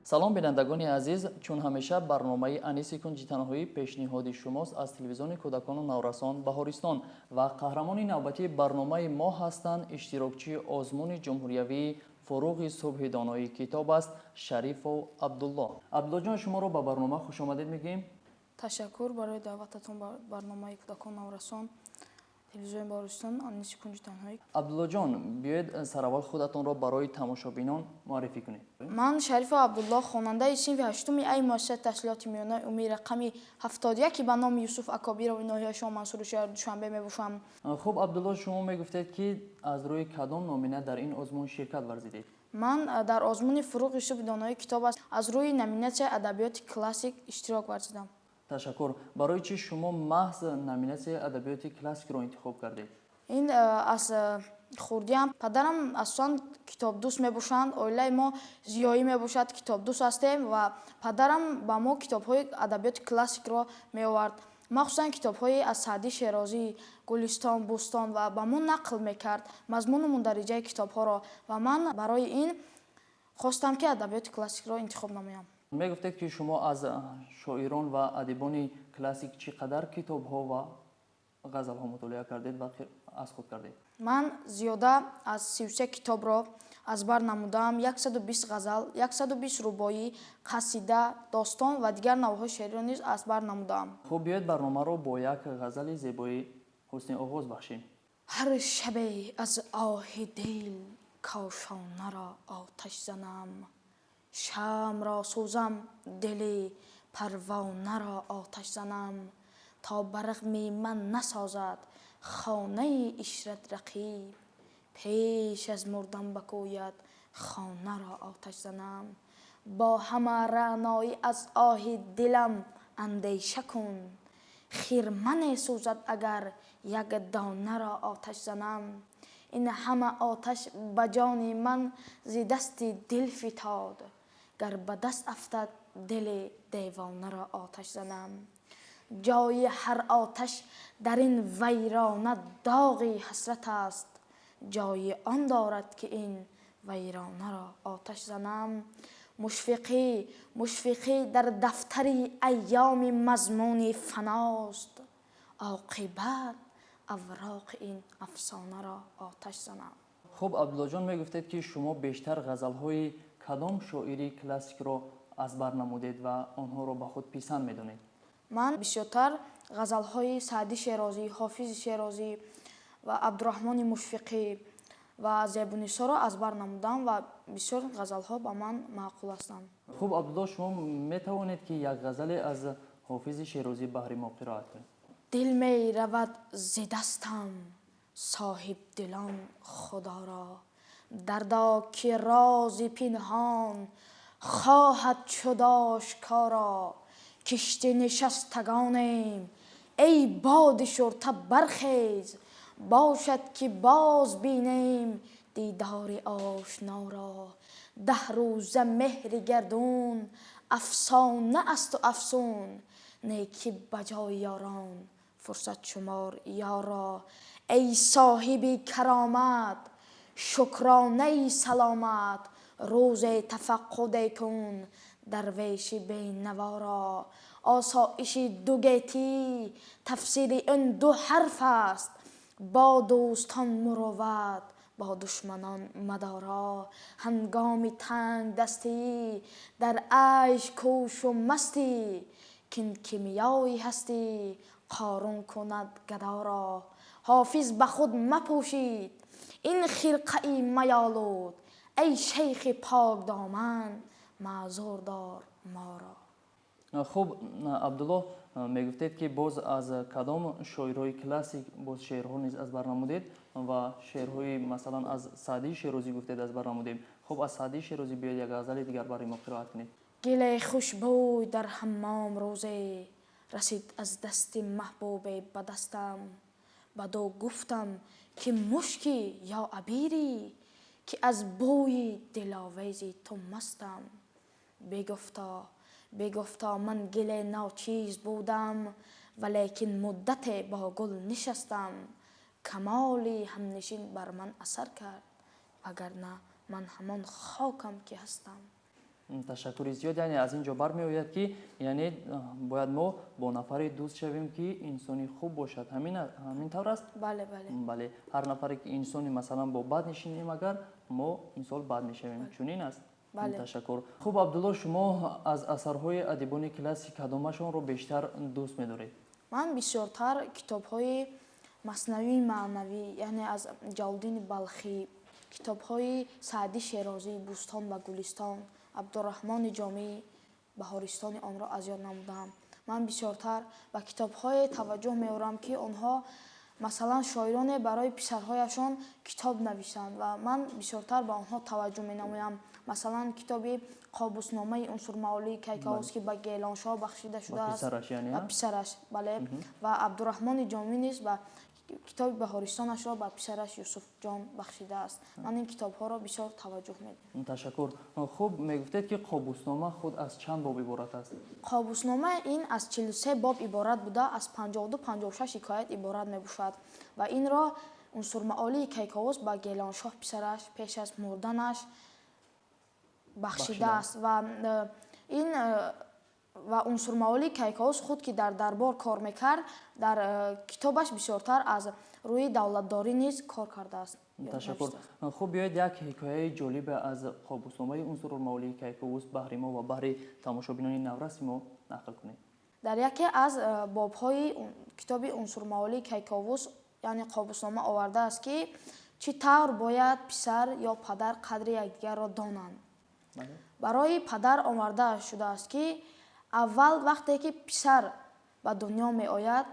Салом, бинандагони азиз! Чун ҳамеша, барномаи «Аниси кунҷи танҳоӣ» пешниҳоди шумост аз телевизиони кӯдакону наврасон «Баҳористон», ва қаҳрамони навбатии барномаи мо ҳастанд иштирокчии озмуни ҷумҳуриявии «Фуруғи субҳи доноӣ китоб аст» Шарифов Абдулло. Абдуллоҷон, шуморо ба барнома хушомадед мегӯем. Ташаккур барои даъвататон ба барномаи кӯдакон наврасон, телевизиони «Баҳористон», «Аниси кунҷи танҳоӣ». Абдуллоҷон, биёед, сараввал худатонро барои тамошобинон муаррифӣ кунед. Ман Шарифов Абдулло, хонандаи синфи ҳаштуми ай муассисаи таҳсилоти миёнаи умумии рақами 71 ба номи Юсуф Акобирови ноҳияи Шоҳмансури шаҳри Душанбе мебошам. Хуб, Абдулло, шумо мегуфтед, ки аз рӯи кадом номина дар ин озмун ширкат варзидед? Ман дар озмуни «Фуруғи субҳи доноии китоб аст» аз рӯи номинатсияи адабиёти классик иштирок варзидам. Ташаккур. Барои чӣ шумо маҳз номинатсияи адабиёти классикро интихоб кардед? Ин аз хурдиам падарам асосан китобдӯст мебошанд. Оилаи мо зиёӣ мебошад, китобдӯст ҳастем, ва падарам ба мо китобҳои адабиёти классикро меовард, махсусан китобҳои аз Саъдии Шерозӣ, «Гулистон», «Бӯстон», ва ба мо нақл мекард мазмуну мундариҷаи китобҳоро, ва ман барои ин хостам, ки адабиёти классикро интихоб намоям. Мегуфтед, ки шумо аз шоирон ва адибони классик чӣ қадар китобҳо ва ғазалҳо мутолиа кардед ва аз худ кардед? Ман зиёда аз 33 китобро аз бар намудаам: 120 ғазал, 120 рубоӣ, қасида, достон ва дигар навъҳои шеъриро низ аз бар намудаам. Хуб, биёед, барномаро бо як ғазали зебои ҳусни оғоз бахшем. Ҳар шабе аз оҳи дил кошонаро оташ занам, шамъро сӯзам, дили парвонаро оташ занам, то ба рағми ман насозад хонаи ишрат рақиб, пеш аз мурдан ба кӯят хонаро оташ занам. Бо ҳама раъноӣ аз оҳи дилам андеша кун, хирмане сӯзад, агар як донаро оташ занам. Ин ҳама оташ ба ҷони ман зи дасти дил фитод, гар ба даст афтад, дили девонаро оташ занам. Ҷои ҳар оташ дар ин вайрона доғи ҳасрат аст, ҷои он дорад, ки ин вайронаро оташ занам. Мушфиқӣ, мушфиқӣ дар дафтари айёми мазмуни фаност, оқибат авроқи ин афсонаро оташ занам. Хуб, Абдуллоҷон, мегуфтед, ки шумо бештар ғазалҳои кадом шоири классикро аз бар намудед ва онҳоро ба худ писанд медонед? Ман бисёртар ғазалҳои Саъдӣ Шерозӣ, Ҳофизи Шерозӣ ва Абдураҳмони Мушфиқӣ ва Зебунисоро аз бар намудам ва бисёр ғазалҳо ба ман маъқул ҳастанд. Хуб, Абдулло, шумо метавонед, ки як ғазале аз Ҳофизи Шерозӣ баҳри мо қироат кунед? Дил меравад зи дастам, соҳибдилон, худоро дардо, ки рози пинҳон хоҳад шуд ошкоро. Кишти нишастагонем, эй боди шурта, бархез, бошад, ки боз бинем дидори ошноро. 10 рӯза меҳри гардун афсона асту афсун, некӣ ба ҷои ёрон фурсат шумор ёро. Эй соҳиби каромат, шукронаи саломат, рӯзе тафаққуде кун дарвеши бенаворо. Осоиши дугетӣ тафсири ин ду ҳарф аст: бо дӯстон мурувват, бо душманон мадоро. Ҳангоми тангдастӣ дар айш кӯшу мастӣ, кин кимиёи ҳастӣ қорун кунад гадоро. Ҳофиз ба худ мапӯшид ин хирқаи майолуд, эй шайхи покдоман, маъзур дор моро. Хуб, Абдулло, мегуфтед, ки боз аз кадом шоирҳои классик боз шеърҳо низ аз бар намудед ва шеърҳои, масалан, аз Саъдии Шерозӣ гуфтед, аз бар намудем. Хуб, аз Саъдии Шерозӣ биёед, як ғазали дигар барои мо қироат кунед. Гиле хушбӯй дар ҳаммом рӯзе расид аз дасти маҳбубе ба дастам. Бадӯ гуфтам, ки мушкӣ ё абирӣ, ки аз бӯи диловези ту мастам? Бигуфто, бигуфто: ман гиле ночиз будам, валекин муддате бо гул нишастам. Камоли ҳамнишин бар ман асар кард, вагарна ман ҳамон хокам, ки ҳастам. Ташаккури зиёд. Яъне аз ин ҷо бармеояд, ки яъне бояд мо бо нафаре дӯст шавем, ки инсони хуб бошад. Ҳамин тавр аст? Бале, бале. Бале, ҳар нафаре ки инсони, масалан, бо бад нишинем, агар мо мисол бад мешавем, чунин аст? Бале. Ташаккур. Хуб, Абдулло, шумо аз асарҳои адибони классик кадомашонро бештар дӯст медоред? Ман бисёртар китобҳои маснавии маънавӣ, яъне аз Ҷалолиддини Балхӣ, китобҳои Саъдӣ Шерозӣ, Бӯстон ва Гулистон, Абдураҳмони Ҷомӣ, Баҳористони онро аз ёд намудаам. Ман бисёртар ба китобҳое таваҷҷӯҳ меорам, ки онҳо, масалан, шоироне барои писарҳояшон китоб нависанд, ва ман бисёртар ба онҳо таваҷҷӯҳ менамоям. Масалан, китоби Қобусномаи Унсурмаолии Кайковус, ки ба Гелоншоҳ бахшида шудааст, ба писараш, бале, ва Абдураҳмони Ҷомӣ низ ба китоби Баҳористонашро ба писараш Юсуфҷон бахшидааст. Ман ин китобҳоро бисёр таваҷҷӯҳ медиҳам. Ташаккур. Хуб, мегуфтед, ки Қобуснома худ аз чанд боб иборат аст? Қобуснома ин аз 43 боб иборат буда, аз 52, 56 ҳикоят иборат мебошад, ва инро Унсурмаолии Кайковус ба Гелоншоҳ, писараш, пеш аз мурданаш бахшидааст. Ва ин ва Унсурмаолии Кайковус худ, ки дар дарбор кор мекард, дар китобаш бисёртар аз рӯи давлатдорӣ низ кор кардааст. Ташаккур. Хуб, биёед, як ҳикояи ҷолибе аз Қобусномаи Унсурулмаолии Кайковус баҳри мо ва баҳри тамошобинони навраси мо нақл кунед. Дар яке аз бобҳои китоби Унсурмаолии Кайковус, яъне Қобуснома, овардааст, ки чӣ тавр бояд писар ё падар қадри якдигарро донанд. Барои падар оварда шудааст, ки аввал, вақте ки писар ба дунё меояд,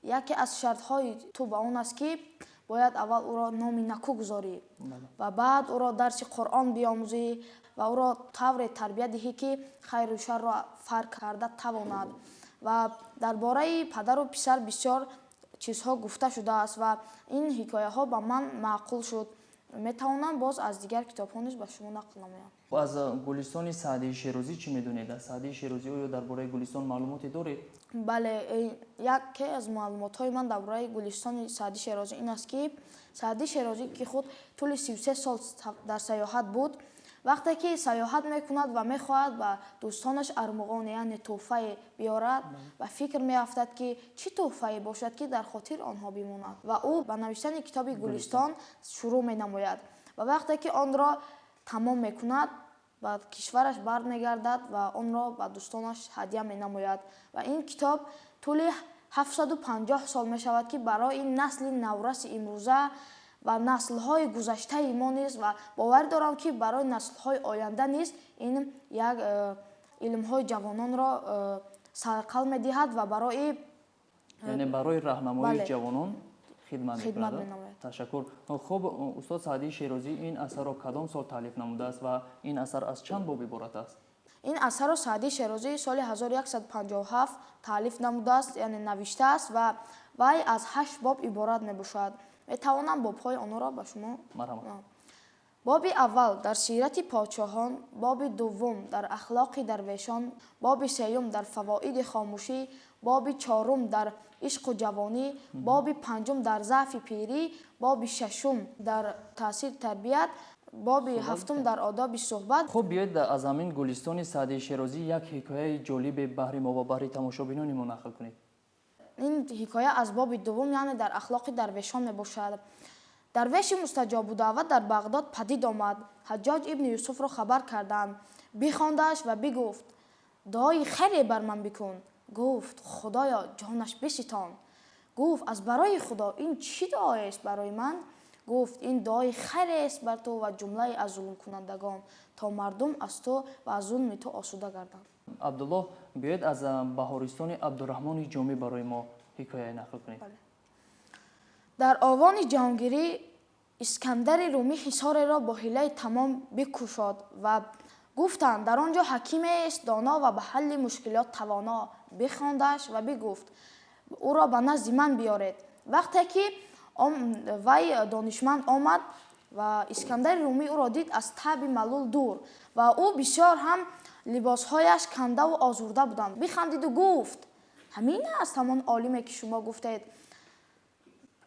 яке аз шартҳои ту ба он аст, ки бояд аввал ӯро номи наку гузорӣ ва баъд ӯро дарси Қуръон биомӯзӣ ва ӯро тавре тарбия диҳӣ, ки хайру шарро фарқ карда тавонад. Ва дар бораи падару писар бисёр чизҳо гуфта шудааст, ва ин ҳикояҳо ба ман маъқул шуд. Метавонам боз аз дигар китобҳо низ ба шумо нақл намоям. Аз Гулистони Саъдии Шерозӣ чӣ медонед? Аз Саъдии Шерозӣ оё дар бораи Гулистон маълумоте доред? Бале, яке аз маълумотҳои ман дар бораи Гулистони Саъдии Шерозӣ ин аст, ки Саъдии Шерозӣ, ки худ тӯли 33 сол дар сайёҳат буд, вақте ки сайёҳат мекунад ва мехоҳад ба дӯстонаш армуғон, яъне тӯҳфае биёрад, ба фикр меафтад, ки чӣ тӯҳфае бошад, ки дар хотир онҳо бимонад, ва ӯ ба навиштани китоби Гулистон шурӯъ менамояд. Ва вақте ки онро тамом мекунад, ба кишвараш бармегардад ва онро ба дӯстонаш ҳадя менамояд. Ва ин китоб тӯли 750 сол мешавад, ки барои насли навраси имрӯза ва наслҳои гузаштаи мо низ, ва боварӣ дорам, ки барои наслҳои оянда низ ин як илмҳои ҷавононро сайқал медиҳад ва барои Яъне барои раҳнамоии ҷавонон хидмат хидмат мекунад. менамояд. Ташаккур. Хуб, устод Саъдии Шерозӣ ин асарро кадом сол таълиф намудааст ва ин асар аз чанд боб иборат аст? Ин асарро Саъдии Шерозӣ соли 1157 таълиф намудааст, яъне навиштааст, ва вай аз ҳашт боб иборат мебошад. Метавонам бобҳои онҳоро ба шумо Марҳамат. Боби аввал дар сирати подшоҳон, боби дуввум дар ахлоқи дарвешон, боби сеюм дар фавоиди хомӯшӣ, боби чорум дар ишқу ҷавонӣ, боби панҷум дар заъфи пирӣ, боби шашум дар таъсири тарбият, боби ҳафтум дар одоби суҳбат. Хуб, биёед, аз ҳамин Гулистони Саъдии Шерозӣ як ҳикояи ҷолибе баҳри мо ва баҳри тамошобинони мо нақл кунед. Ин ҳикоя аз боби дуввум, яъне дар ахлоқи дарвешон мебошад. Дарвеши мустаҷобудаъва дар Бағдод падид омад. Ҳаҷҷоҷ ибни Юсуфро хабар карданд. Бихондаш ва бигуфт: «Дуои хайре бар ман бикун». Гуфт: «Худоё, ҷонаш биситон». Гуфт: «Аз барои Худо, ин чӣ дуоест барои ман?» Гуфт: «Ин дуои хайрест бар ту ва ҷумлае аз зулмкунандагон, то мардум аз ту ва аз зулми ту осуда гарданд». Абдуллоҳ, биёед, аз Баҳористони Абдураҳмони Ҷомӣ барои мо ҳикояе нақл кунед. Дар овони ҷаҳонгирӣ Искандари Румӣ ҳисореро бо ҳилаи тамом бикушод ва гуфтанд: «Дар он ҷо ҳакимест доно ва ба ҳалли мушкилот тавоно». Бихондаш ва бигуфт: «Ӯро ба назди ман биёред». Вақте ки вай донишманд омад ва Искандари Румӣ ӯро дид, аз таби малул дур ва ӯ бисёр ҳам либосҳояш кандаву озурда буданд, бихандиду гуфт: «Ҳамин аст ҳамон олиме, ки шумо гуфтед?»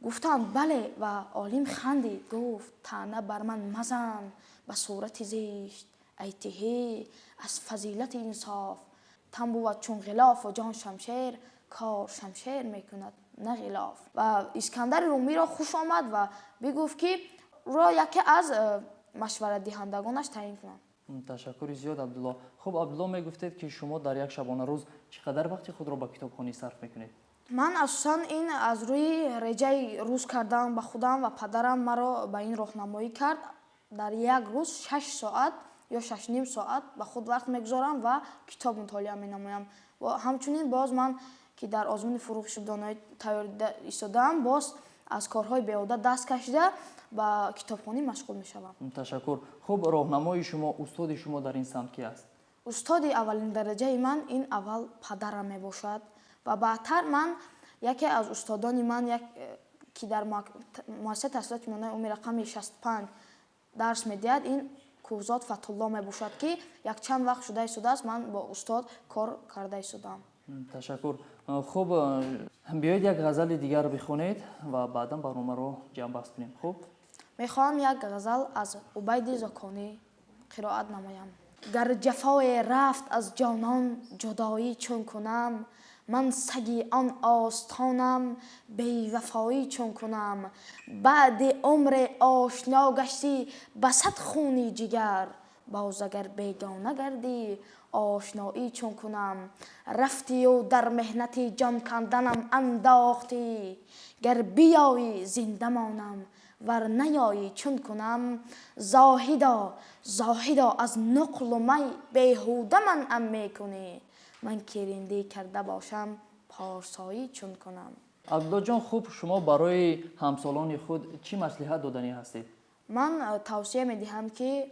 Гуфтанд: «Бале». Ва олим хандид, гуфт: «Таъна бар ман мазан ба сурати зишт. Ай тиҳӣ аз фазилати инсоф. Тан бувад чун ғилофу ҷон шамшер, кор шамшер мекунад на ғилоф. Ва Искандари Румиро хуш омад ва бигуфт, ки ӯро яке аз машваратдиҳандагонаш таъин кунанд. Ташаккури зиёд, Абдулло. Хуб, Абдулло, мегуфтед, ки шумо дар як шабонарӯз чӣ қадар вақти худро ба китобхонӣ сарф мекунед? Ман асосан ин аз рӯи реҷаи рӯз кардан ба худам ва падарам маро ба ин роҳнамоӣ кард. Дар як рӯз 6 соат ё 6,5 соат ба худ вақт мегузорам ва китоб мутолиа менамоям. Ва ҳамчунин боз ман, ки дар озмуни «Фурӯғи субҳи доноӣ» тайёр истодаам, боз аз корҳои беҳуда даст кашида, ба китобхонӣ машғул мешавам. Ташаккур. Хуб, роҳнамои шумо, устоди шумо дар ин самт ки аст? Устоди аввалин дараҷаи ман ин аввал падарам мебошад ва баъдтар ман яке аз устодони ман, ки дар муассисаи таҳсилоти миёнаи умумии рақами 65 дарс медиҳад, ин Кӯҳзод Фатҳулло мебошад, ки якчанд вақт шуда истодааст, ман бо устод кор карда истодаам. Ташаккур. Хуб, биёед, як ғазали дигар бихонед ва баъдан барномаро ҷамъбаст кунем. Хуб. Мехоҳам як ғазал аз Убайди Зоконӣ қироат намоям. Гар ҷафое рафт аз ҷонон, ҷудоӣ чун кунам? Ман саги он остонам, бевафоӣ чун кунам? Баъди умре ошно гаштӣ ба сад хуни ҷигар, боз агар бегона гардӣ, ошноӣ чун кунам? Рафтию дар меҳнати ҷон канданам андохтӣ, гар биёӣ, зинда монам, вар наёӣ, чун кунам? Зоҳидо, зоҳидо, аз нуқлу май беҳуда манъам мекунӣ, ман ки риндӣ карда бошам, порсоӣ чун кунам? Абдуллоҷон, хуб, шумо барои ҳамсолони худ чӣ маслиҳат доданӣ ҳастед? Ман тавсия медиҳам, ки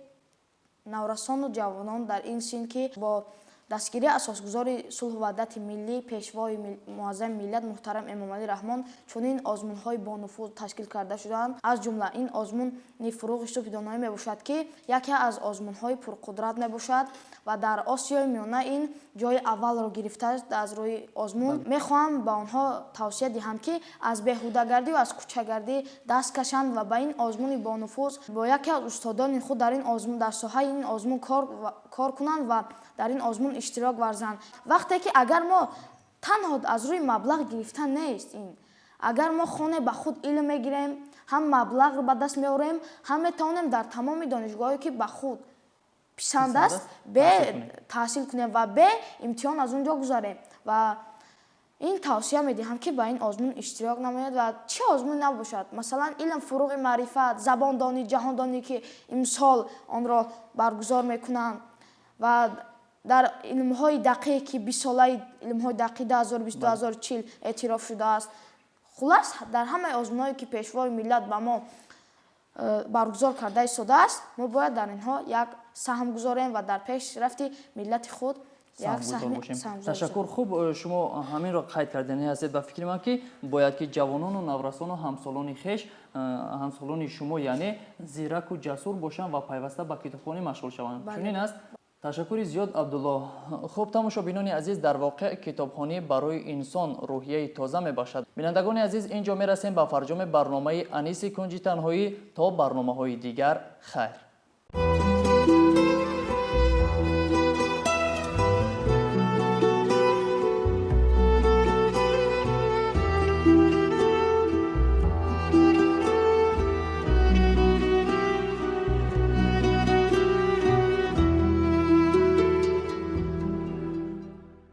наврасону ҷавонон дар ин син, ки бо дастгирии асосгузори сулҳу ваҳдати миллӣ, пешвои муаззами миллат муҳтарам Эмомалӣ Раҳмон чунин озмунҳои бонуфуз ташкил карда шудаанд, аз ҷумла ин озмуни «Фурӯғи субҳи доноӣ» мебошад, ки яке аз озмунҳои пурқудрат мебошад ва дар Осиёи Миёна ин ҷои аввалро гирифтааст аз рӯи озмун. Мехоҳам ба онҳо тавсия диҳам, ки аз беҳудагардӣ ва аз кӯчагардӣ даст кашанд ва ба ин озмуни бонуфуз бо яке аз устодони худ дар ин озмун, дар соҳаи ин озмун кор кунанд ва дар ин озмун иштирок варзанд. Вақте ки агар мо танҳо аз рӯи маблағ гирифтан нест ин, агар мо хоне ба худ илм мегирем, ҳам маблағро ба даст меорем, ҳам метавонем дар тамоми донишгоҳое, ки ба худ писанд аст, бе таҳсил кунем ва бе имтиҳон аз он ҷо гузарем. Ва ин тавсия медиҳам, ки ба ин озмун иштирок намояд ва чӣ озмун набошад, масалан, «Илм фурӯғи маърифат», «Забондонӣ ҷаҳондонӣ», ки имсол онро баргузор мекунанд, ва дар илмҳои дақиқ, ки бистсолаи илмҳои дақиқ 2020-2040 эътироф шудааст. Хулас, дар ҳамаи озмунҳое, ки пешвои миллат ба мо баргузор карда истодааст, мо бояд дар инҳо як саҳм гузорем ва дар пешрафти миллати худ як саҳм. Ташаккур. Хуб, шумо ҳаминро қайд кардани ҳастед, ба фикри ман, ки бояд ки ҷавонону наврасону ҳамсолони хеш, ҳамсолони шумо яъне, зираку ҷасур бошанд ва пайваста ба китобхонӣ машғул шаванд. Чунин аст? Ташаккури зиёд, Абдулло. Хуб, тамошобинони азиз, дар воқеъ китобхонӣ барои инсон рӯҳияи тоза мебахшад. Бинандагони азиз, ин ҷо мерасем ба фарҷоми барномаи «Аниси кунҷи танҳоӣ». То барномаҳои дигар, хайр.